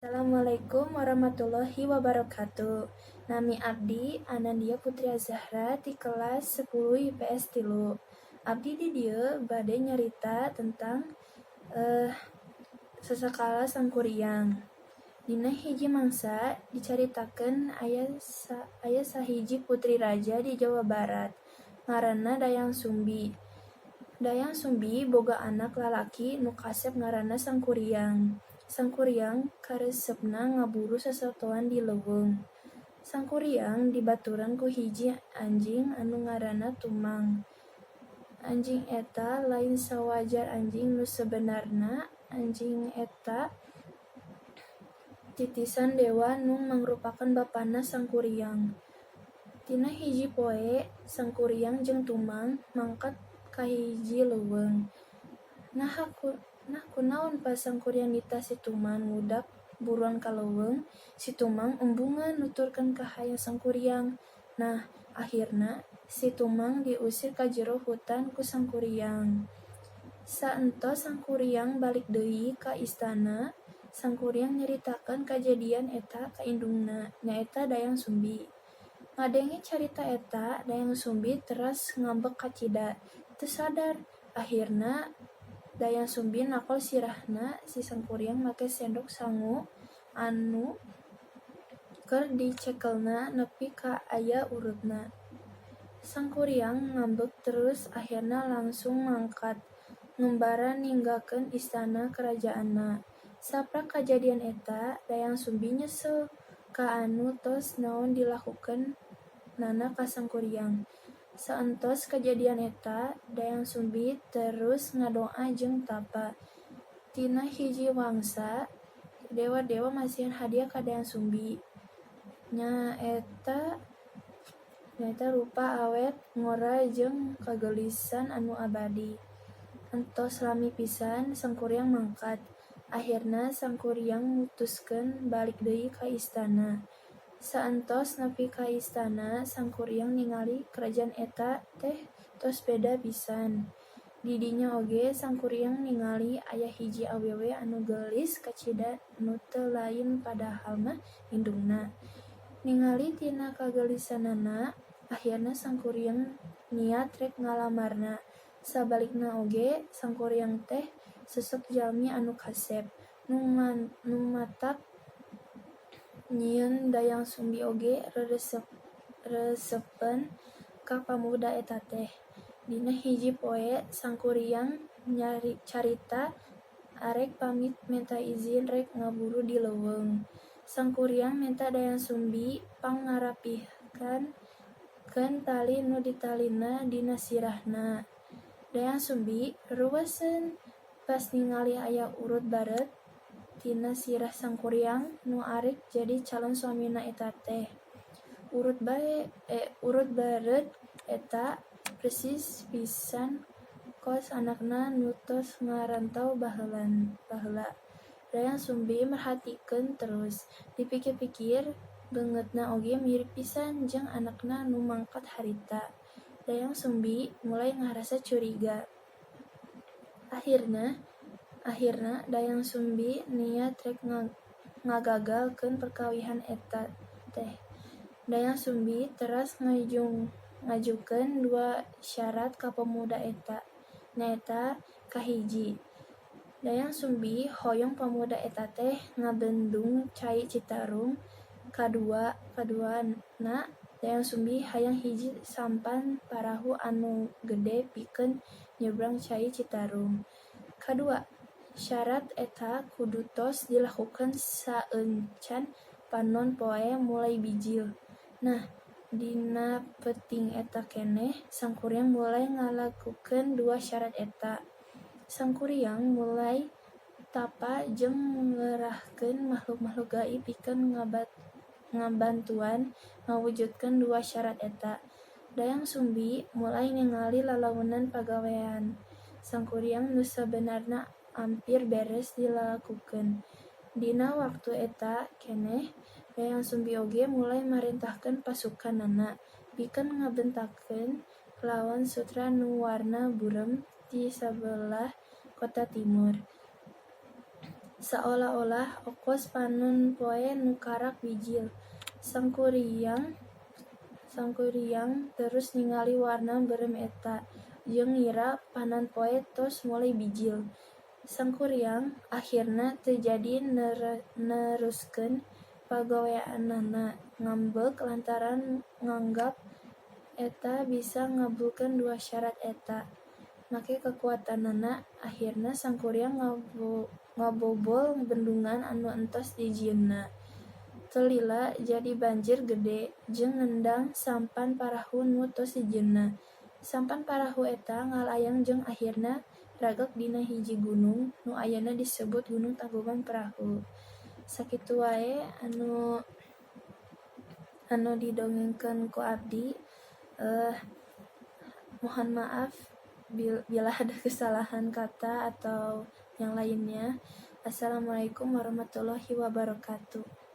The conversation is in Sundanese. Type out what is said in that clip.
Assalamualaikum warahmatullahi wabarakatuh. Nami abdi Anandia Putri Azahra ti kelas 10 IPS 3. Abdi di dieu bade nyarita tentang Sasakala Sangkuriang. Dina hiji mangsa dicaritakeun aya sahiji putri raja di Jawa Barat, ngaranna Dayang Sumbi. Dayang Sumbi boga anak lalaki nu kasep ngaranna Sangkuriang. Sangkuriang karesepna ngaburu sasatoan di leuweung. Sangkuriang dibaturan ku hiji anjing anu ngaranna Tumang. Anjing eta lain sawajar anjing nu sabenarna, anjing eta titisan dewa nu mangrupakeun bapana Sangkuriang. Dina hiji poe, Sangkuriang jeung Tumang mangkat ka hiji leuweung. Nah, kunaon pas Sangkuriang nitah si Tumang ngudak buruan ka leuweung, si Tumang embungeun nuturkeun kahayang Sangkuriang. Nah, ahirna si Tumang diusir ka jero hutan ku Sangkuriang. Saentos Sangkuriang balik deui ka istana, Sangkuriang nyaritakeun kajadian eta ka indungna, nyaeta Dayang Sumbi. Ngadenge carita eta, Dayang Sumbi teras ngambek kacida teu sadar. Ahirna Dayang Sumbi nakol sirahna si Sangkuriang make sendok sangu anu keur dicekelna nepi ka aya urutna. Sangkuriang ngambek terus ahirna langsung mangkat, ngembara ninggalkeun istana karajaanna. Saprak kajadian eta, Dayang Sumbi nyesel ka anu tos naon dilakukeunana ka Sangkuriang. Saentos kajadian eta, Dayang Sumbi terus ngadoa jeung tapa. Tina hiji wangsa, dewa-dewa masihan hadiah ka Dayang Sumbi, nyaeta rupa awet ngora jeung kageulisan anu abadi. Entos lami pisan Sangkuriang mangkat. Ahirna Sangkuriang mutuskeun balik deui ka istana. Saentos nepi ka istana, Sangkuriang ningali karajaan eta teh tos beda pisan. Di dinya oge Sangkuriang ningali aya hiji awewe anu geulis kacida nu teu lain padahal mah indungna. Ningali tina kageulisanana, ahirna Sangkuriang niat rek ngalamarna. Sabalikna oge Sangkuriang teh sosok jalmi anu kasep, nu matak nyieun Dayang Sumbi oge reresepeun ka pamuda eta teh. Dina hiji poe, Sangkuriang carita arek pamit menta izin rek ngaburu di leuweung. Sangkuriang menta Dayang Sumbi pang ngarapihkeun tali nu ditalina dina sirahna. Dayang Sumbi reuwaseun pas ningali aya urut bareut tina sirah Sangkuriang nu arek jadi calon suamina eta teh. Urut bareut eta persis pisan kos anakna nu tos ngarantau baheula. Dayang Sumbi merhatikeun terus, dipikir-pikir beungeutna oge mirip pisan jeung anakna nu mangkat harita. Dayang Sumbi mulai ngarasa curiga. Ahirna Dayang Sumbi niat rek ngagagalkeun perkawinan eta teh. Dayang Sumbi teras ngajukeun dua syarat ka pemuda eta, nyaeta: kahiji, Dayang Sumbi hoyong pamuda eta teh ngabendung cai Citarum. Kaduana, Dayang Sumbi hayang hiji sampan parahu anu gede pikeun nyebrang cai Citarum. Kadua syarat eta kudu tos dilakukeun saencan panon poe mulai bijil. Nah, dina peuting eta keneh Sangkuriang mulai ngalakukeun dua syarat eta. Sangkuriang mulai tapa jeung ngerahkeun makhluk-makhluk gaib pikeun ngabantuan ngawujudkeun dua syarat eta. Dayang Sumbi mulai ningali lalaunan pagawean Sangkuriang nu sabenarna ampir beres dilakukeun. Dina waktu eta keneh, Dayang Sumbi oge mulai marentahkeun pasukannana pikeun ngabentakkeun lawan sutra nu warna bureum di sabelah kota timur. Saolah-olah okos panon poe nu karak bijil. Sangkuriang terus ningali warna beureum eta, jeung ngira panon poe tos mulai bijil. Sangkuriang akhirna teu jadi neruskeun pagaweanana, ngambek lantaran nganggap eta bisa ngabulkeun dua syarat eta. Make kakuatanana, akhirna Sangkuriang ngabobol bendungan anu entos dijieunna. Teu lila jadi banjir gede jeung ngendang sampan parahu nu tos dijieunna. Sampan parahu eta ngalayang jeung akhirna ragak dina hiji gunung nu ayeuna disebut Gunung Tangkuban Perahu. Sakitu wae anu didongengkeun ku abdi. Mohon maaf bila ada kesalahan kata atau yang lainnya. Assalamualaikum warahmatullahi wabarakatuh.